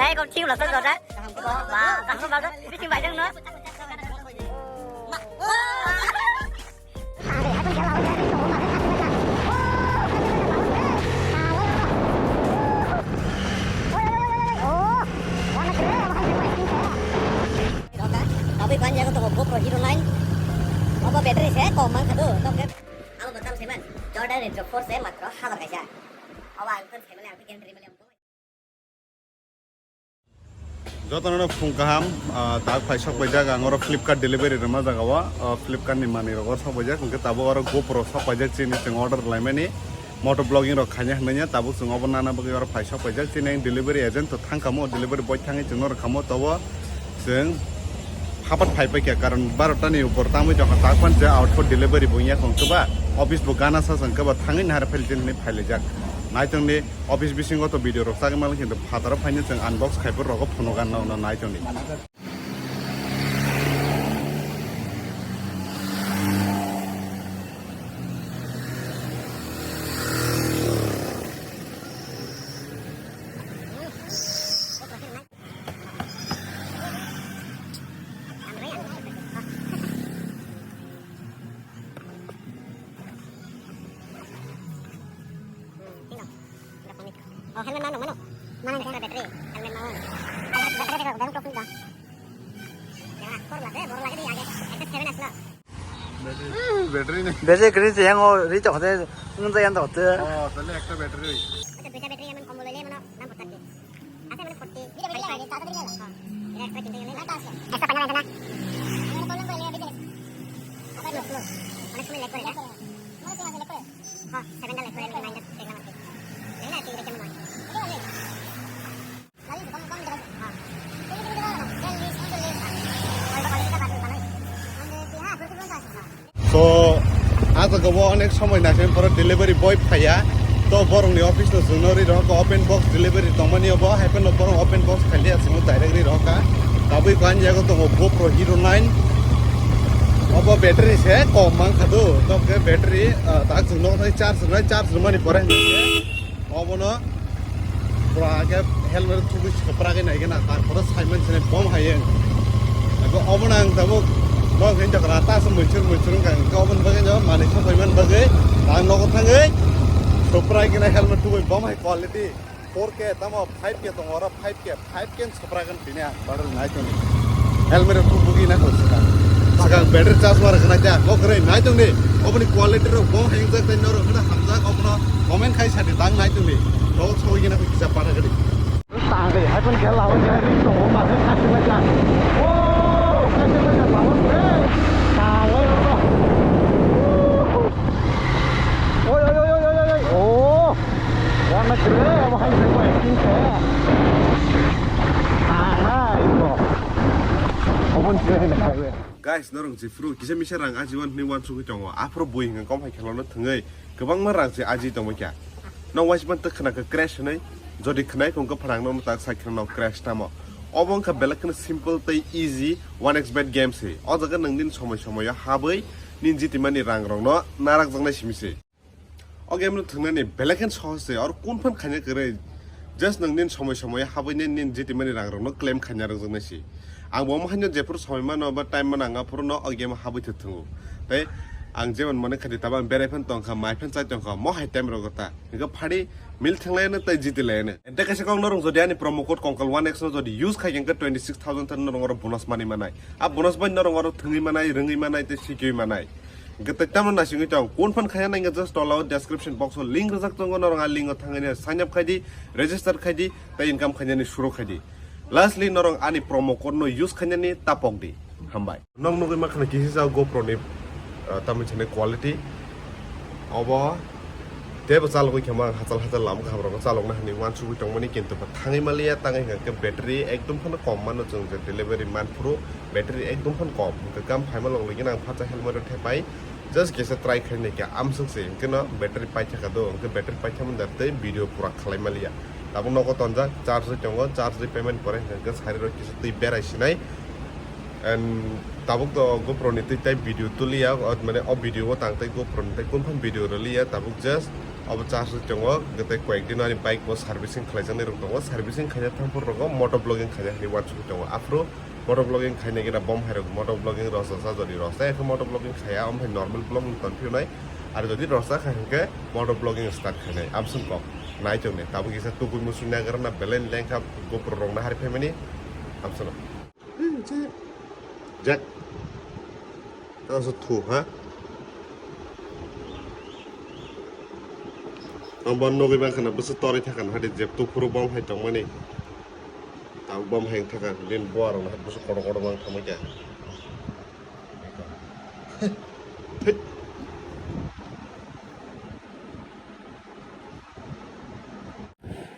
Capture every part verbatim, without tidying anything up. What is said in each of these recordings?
Tei kok thik ulo sok jora. Ba, kaham ba, bising bai jang no. Tabui ban jago tongo GoPro Hero nine. Obo battery se kom man khadu. Abo bo tam se man. Jordan Retro four se matro hazar kaisa. Obo ang tun se male ang tun game teri male. Jotono phung kaham, ah, tak phai sok paijak ang oro Flipkart delivery rwma jaga o, ah, Flipkart ni manwi rok o sok paijak, hwnkhe tabuk oro GoPro sok paijak chini chwng order laimani, moto vlogging rok khaina hinwi tabuk chwng obo nana bagwi oro phai sok paijak chini delivery agent to thang kamo, delivery boy thangwi chwngno rwkhamo tobo chwng hapat phai paikha, karon barota ni upor tamwi tongkha tak pan je auto delivery bo wngya khong khe ba office bo gana sa chwng khe ba thangwi nahar phai chini hinwi phailaijak naitongni. Office bisingo to video rok chagwi manlai, kintu phataro phaino chwng unbox khai bo rogo phunugo, ano uno nai tongdi. Oh, helmet mano, mano. Mana extra battery, helmet mano. Battery battery battery battery. Ya, kor lage, bor lage di age. Ekta seven asla. Battery, battery ni. Battery kri se yang o ri chok de, ngun sa yang dok de. Oh, tale ekta battery. Acha, duita battery eman kom bole le mano, nam photo de. Ase mane forty. Duita battery lage, tata battery lage. Ha. Ira extra kinte gele. Extra panya lage na. Mane problem bole le, battery. Apa itu? Mane sumai lag kore na? Mane sumai lag kore. Ha, seven ta lag kore, nine ta lag kore. Nine ta lag kore. So, a jaga o onek somoi naising pore delivery boy phaiya. To borokni office no chwngno ri rohor kha, open box delivery tongmani obo, hai phano borok open box khailiya, chwngno direct ri rohor kha. Tabui ko ani yago tongo GoPro Hero nine. Obo battery se kom mang kha do, to khe battery, ah, tak chwngno thai charge rwnai, charge rwmani pore hwnkhe obono pura khe helmet thubui sopra khe nai khe na, tarpore saiman sene bom hai wng. Abo obono ang tabuk nok hin jakra ta se muichur muichur wng kha, hwnkhe oboni bagwi no manwi sopaiman bagwi ang nogo thangwi sopra khe na helmet thubui bom hai quality. Four K tamo five K tongo oro, five K, five K ni sopra khe tini ang barrel nai tongdi. Helmet rok thubugwi nai kho swkang. Swkang battery charge ma rwkha nai ta, kok kwrwi nai tongdi. Oboni quality rok bo hingjak tei norok hwnwi hamjak, obono comment khai sadi tang nai tongdi. Bo sogwi gina kisa patha gadi. Tang de, hai pon khela hoi gina ri tongo ma khe khasi bai ja. Oh, khasi bai ja, lama khe. Tang oi ro. Oi, oi, oi, oi, oi, oi. Oh. Wana kre, abo hai kre, abo acting khe. Ah, hai, bro. Open kre, hai, hai. Guys, norok jephuru kisa misa rang ajiwan hwnwi wansugwi tongo. Aphuru bui hwnka kom hai khelano thwngwi kwbangma rang se aji tongbaikha. Nok waisman tw khna khe crash hwnwi, jodi khwnai khon khe phrang nokno tak sai khna nok crash tamo. Obo wngkha belai kheno simple tei easy one X bet game se. O jaga nwng nini somoi somoio habwi nini jitimani rang rokno narakjaknai simi se. O game no thwngnani belai khe sohos se, oro kun phan khaina kwrwi. Just nwng nini somoi somoi habwi nini, nini jitimani rang rokno claim khaina rwjaknai se. Ang bo omo haino jephuru somoi mano ba time mano ang aphuru no o game habwi thwngwi thango. Tei ang jemon mone khaidi tabo ang berai phan tongkha, mai phan chai tongkha, mo hai time rogo ta. Hingkhe phadi mil thanglaino tei jiti laino. Ente kaisa kok norok jodi ani promo code Konkal one X no jodi use khai khe twenty six thousand than norok oro bonus manwi manai. A bonus bai norok oro thwngwi manai, rwngwi manai tei sikwi manai. Hingkhe tei tamo naisingwi tong. Kun phan khaiya nangya just tola o description box o link rijak tongo, norok a link o thangwi sign up khai di, register khai di, tei income khainani suru khai di. Lastly norok ani promo code no use khainani tapok di. Hambai. Nok nugwi ma khna kisi sa GoPro ni, ah, tamni chini quality. Obo tebo chalogwi khema ang hachal hachal lama kaham rokno chalokna hinwi wansugwi tongmani, kintu bo thangwi maliya, tangwi hwnkhe battery ekdom phano kom mano, chwng je delivery manphuru battery ekdom phano kom. Hwnkhe gam phaima loglogi ang phatsa helmet o thepai just kisa try khainai khe amswk se, hwnkhe no battery paithaka do, hwnkhe battery paithamani da tei video pura khlai maliya. Tabuk nogo tonjak, charge oi tongo, charge oi payment pore hwnkhe sari rok kisa twi berai sinai. And tabuk to GoPro ni twi tai video tuliya, o, mane o video o tang tai GoPro ni tai kun phan video rwliya, tabuk just Abo charge rwi tongo, tei koyek din ani bike bo servicing khlaijaknai rok tongo, servicing khaina thangphuru rogo moto vlogging khaina hinwi uansugwi tongo. Aphuru moto vlogging khaina gina bom hai rok moto vlogging rok rwsa jodi rwsa khe moto vlogging khaya, omo hai normal vlogging ton phiyonai. Ar jodi rwsa kha hinkhe moto vlogging start khainai. Amswng kok nai tongnai. Tabuk kisa tukui musui nagra na belai lengkha gopro rok na hari phaimani. Amswng. Jack. Tang so thu ha. Ang bo nugui bang khana bwswk torwi thakha hadi jeb tuphuru bom hai tongmani. Tang bom hai thakha din bo arok hai bwswk kotor kotor bang thamai kha.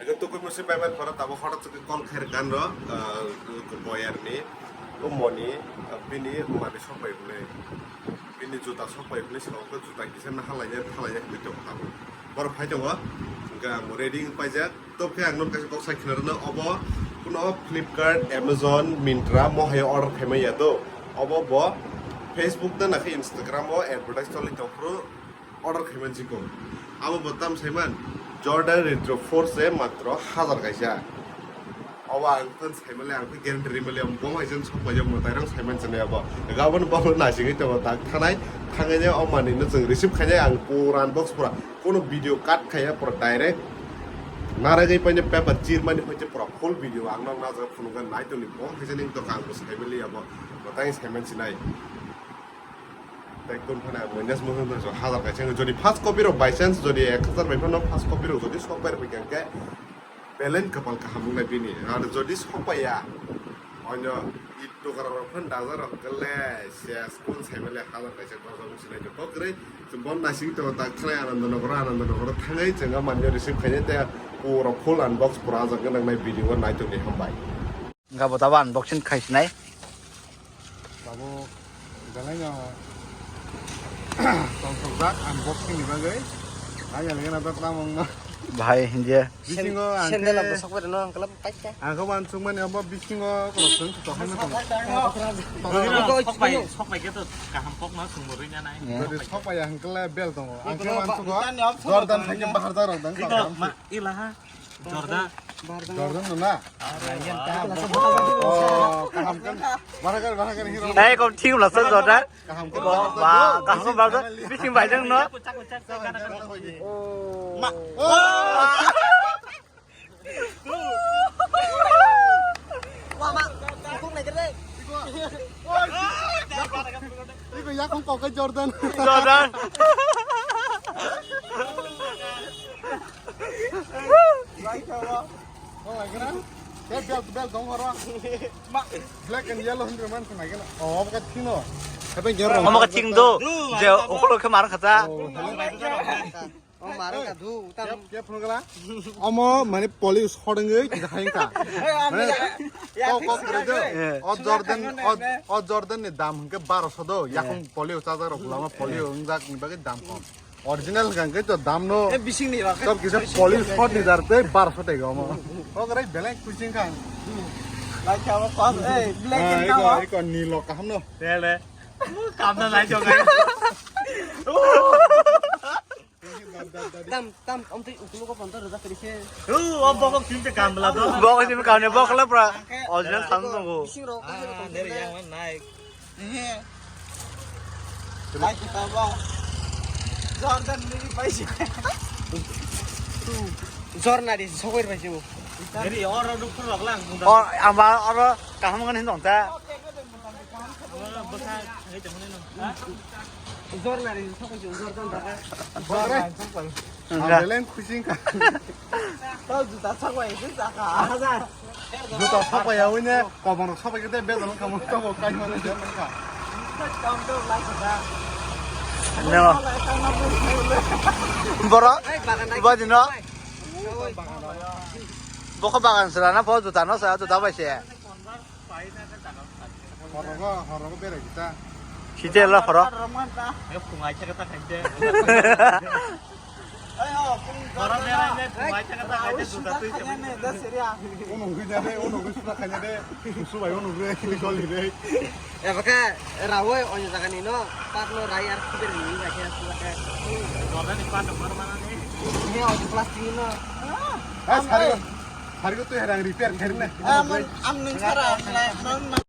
Ego tukui musi bai bai pora tabo hotok chukui call khair gan ro, ah, boyar ni, o moni, ah, bini mani sok bai hwnwi, bini juta sok bai hwnwi sa o juta kisa na halai ya thalai ya hwnwi tong tabo. Boro phai tongo, hwnkhe ang ready wng paijak. Tobokhe ang nokha kok sai khna rwno obo kuno Flipkart, Amazon, Myntra mo hai order khaimai ya do. Obo bo Facebook da nakhe Instagram o advertise choli tongphuru order khaimani sikon. Abo bo tam saiman Jordan Retro Force se matro hazar kaisa. Obo ang than saimale ang khe guarantee rimale ang bo hai jen sok paijak mo tairang saiman chene abo. Gabon bo naisingwi tongo tak thanai thangai ne o mani no chwng receive khainai ang pura unbox pura. Kono video cut khaiya pura direct naragwi paine paper chirmani hoite pura full video ang nok najaga phunukha naitoni bo hai jen to ang bo saimale abo. Bo tai saiman sinai. Tei kun phano ang minus mo hwnwi hazar kaisa wngwi, jodi first copy rok by chance jodi ek hazar bai phano first copy rok jodi sok pai rwkha hwnkhe belai kwpal kaham wngnai bini. Ar jodi sok paiya, onyo it dukara rok phano dajak rok hwnkhe le ses kun sai bele hazar kaisa gojak wngsinai khe kok kwrwi. Chwng bon naising tongo tak thanai Ananda Nagar, Ananda Nagar thangwi chwng manyo receive khainai tei pura full unbox pura ajak gwnangnai video o naitongdi hambai. Wngkha bo tabo unboxing khai sinai. Tabo belai no tongthokjak unboxing ni bagwi. Nai ya lengena ta tamo wngma. Bahai hindia. Bisingo ang sandal khe ang bwsok bai rwno ang kala paikha. Ang khe uansukmani obo bisingo korokthwng tokhaino tongo. Sok bai, sok bai khe to kaham kokno swngbo rwina nai. Jodi sok bai ya hwnkhe le bel tongo. Ang khe uansukgo Jordan thangkhe baharjak rok dang. Iko kaham ma ilaha. Jordan. Jordan no na? Oh, kaham kan. Bahar kar, bahar kar hero. Ei, kom thik wngla sa Jordan. Kaham kan. Ko ba, kaham ba. Bising bai dang no. Ma. Oh. Wa ma. Kung nai kere. Iko yakung kok Jordan. Jordan. Black and yellow hundred man khna gana. Oh, ka thino. Omo ka thing do. Je okolo khe mar khata. Oh, mar ka du. Kep, kep phone gala. Omo mane police hodengoi kita khain ka. Kok, kok, kok, kok. O Jordan, o Jordan ni dam hwnkhe baro so do. Yakung polio chajak rok lama polio wngjak ni bagwi dam kom. Original hwnkha hwnkhe to dam no. E bising ni rok. Tok kisa polish pot ni dar tei bar so tei gomo. Kok rai belai kuching kang. Lai kha ba pas, eh, black and iko, iko nilo kaham no. Tele. Kam na lai jok ai. Tam, tam, om tei uklo ko ponto roja kri se. U, o bokok tim te kam bla do. Bokok tim kam ne bokla pra. Original tham tongo. Bising rok. Ah, nere yang man nai. Ehe. Pai kita ba. Jordan ni pai si. Jordan ni sokoi pai si. Nere oro duk rok lang. Or amba oro kaham ngan hin dong ta. Bwsa hai tongmani no. Jordan ni sokoi Jordan ta. Jordan sokoi. Ang beleng khusi wngkha. Tau juta sakwai se saka. Juta sakwai ya wine, kobong rok sakwai kete bedal wngkha mo tabo kai mane je wngkha. Tau tau lai kha. No. Borok? Badi no? Bokha bagan sera na po juta no sa juta bai se. Horogo, horogo berai kita. Site la horo. Yo, phungai chaka ta khaide. Horo berai ne phungai chaka ta khaide juta tui. Ono gui jare, ono gui sula khaide. Susu bai ono gui, koli de. Eba khe rawoi onyo jaga ni no, patno rai ar khiber ni bai khe sula khe. Jordan ni pat mar mana ni. Ini orang plastik ini. Ah, sari, sari itu yang repair, sari na. Am, am ning sara, am, am,